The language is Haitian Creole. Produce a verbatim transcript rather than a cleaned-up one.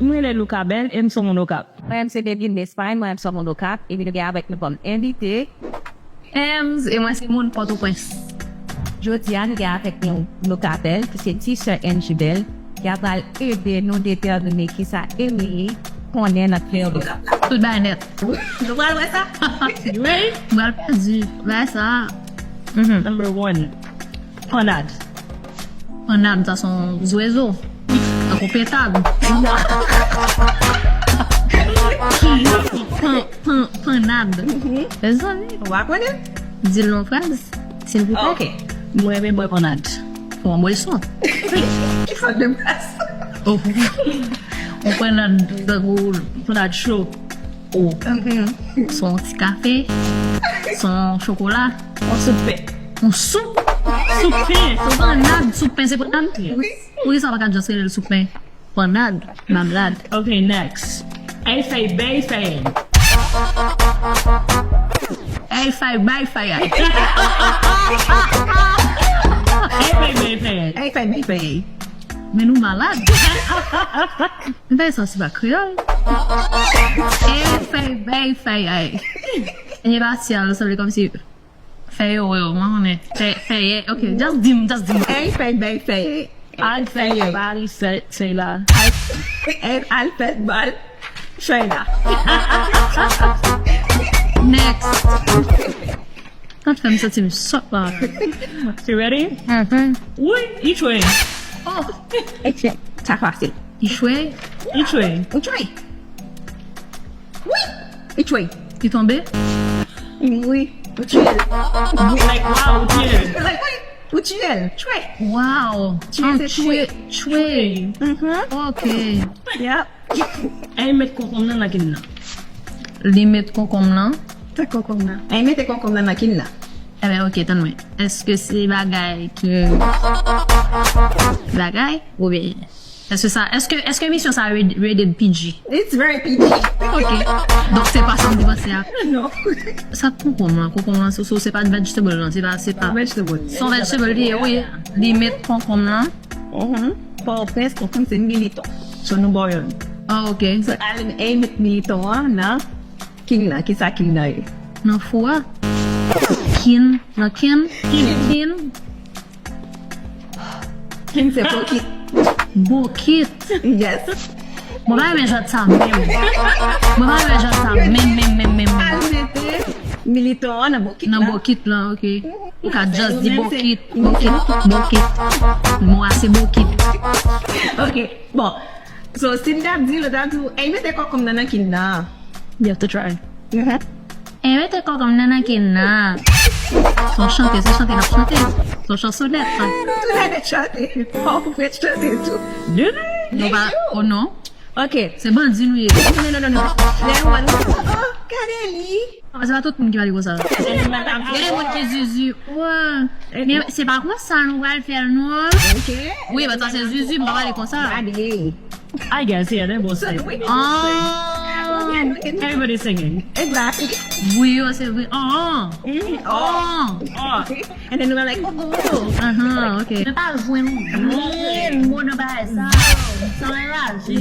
M rele Louka Bèl e m se yon moun Okap. Mwen, m se Deline Lespagne, mwen, m se yon moun Okap, epi nou gen avèk nou kòm envite. Ems, e mwen, se moun Pòtoprens. Jodi a, nou gen avèk nou Louka Bèl, ki se ti sè Angie Bèl, ki ap pral ede nou detèmine kisa Emily konnen nan kreyon Okap la. Tout bagay nèt. Nou pral wè sa? You ready? M pral pèdi. Bagay sa. Mhm. Number one. Pannad. Pannad, sa se yon zwezo. Tankou petad. Pan, pan, pannad. Mezanmi. Ou pa konnen? Di l nan fraz, silvouplè. Ok. Mwen renmen bwè pannad. Fò mwen bwè l sou. Ki sòt de bwè? Oh. Yon pannad, tankou pannad cho. Oh. Mhm. Se yon ti kafe. Se yon chokola. Yon soup pen. Yon soup? Soup pen. Se pannad, soup pen, se pannad. Wi. Poukisa w pa ka just rele l soup pen? Pannad, mamlad. Ok, next. Èy fèy bèy fèy. Èy fèy bèy fèy. Èy fèy bèy fèy. Èy fèy bèy fèy. Men nou malad. Men bagay sa se pa kreyòl. Èy fèy bèy fèy. E pa si al sanble kòmsi Fèy yo, yo, mwen konnen. Fèy, fèy, ok, just di m, just di m. Èy fèy bèy fèy. Al fèy, al fèy, fèy la. Al, al fèy bal fèy la. Next. Sa fè m santi m sòt la. You ready? Mhm. Wi, ichwe. Oh, sa fasil. Ichwe? Ichwe. Ichwe. Wi, ichwe. Li tonbe? Wi, ou tiye l. Like, wow, ou tiye l. Like, wi, ou tiye l. Chwe. Wow. Tiye se chwe. Chwe. Mhm. Ok. Yep. Èy met konkonm nan nan kin nan. Li met konkonm nan? Met konkonm nan. Èy mete konkonm nan nan kin nan. Eben, ok, tann mwen. Èske se bagay ki bagay? Oubyen Èske sa, èske, èske emisyon sa rated, rated P G? It's very P G. Ok. Donk se pa sa m te panse a. Non. Sa konkonm lan, konkonm lan, so, so, se pa vegetable lan, se pa, se pa. Vegetable. Se yon vegetable li ye, wi. Li met konkonm lan. Mhm. Pòtoprens, konkonm se militon. So nou ba w youn. Ah, ok. So, al, èy met militon an nan kin nan, kisa kin nan ye? Nan fou a. Kin, nan kin. Kin. Kin. Kin se bokit. Bokit. Yes. Mwen pa renmen jan sa menm. Mwen pa renmen jan sa menm, menm, menm, menm, menm. Al mete militon an nan bokit la. Nan bokit la, ok. Ou ka just di bokit, bokit, bokit. Mo a se bokit. Ok, bon. So, si m t ap di, lòt ap di w, èy mete konkonm nan nan kin nan. You have to try. Mhm. Èy mete konkonm nan nan kin nan. Se yon chante, se yon chante n ap chante. Se yon chansonèt. Tout la nèt chante. Fò w fè chante tou. Nou pa, oh non. Ok. Se bandi nou ye. Non, non, non, non. Lè w wè nou, oh, gade li. Se pa tout moun ki pale konsa. Gen de moun ki zuzu. Wè. Men se pa konsa nou pral fè l non. Ok. Wi, men sa se zuzu, m pa pale konsa. Gade. I guess, yeah, they both sing. Ah. Everybody singing. Exactly. Wi, yo, se vre. Ah. Mm, ah. Ah. And then we were like, oh, oh, oh. Aha, ok. Mwen pa jwenn grenn mo nan bagay sa. San raje.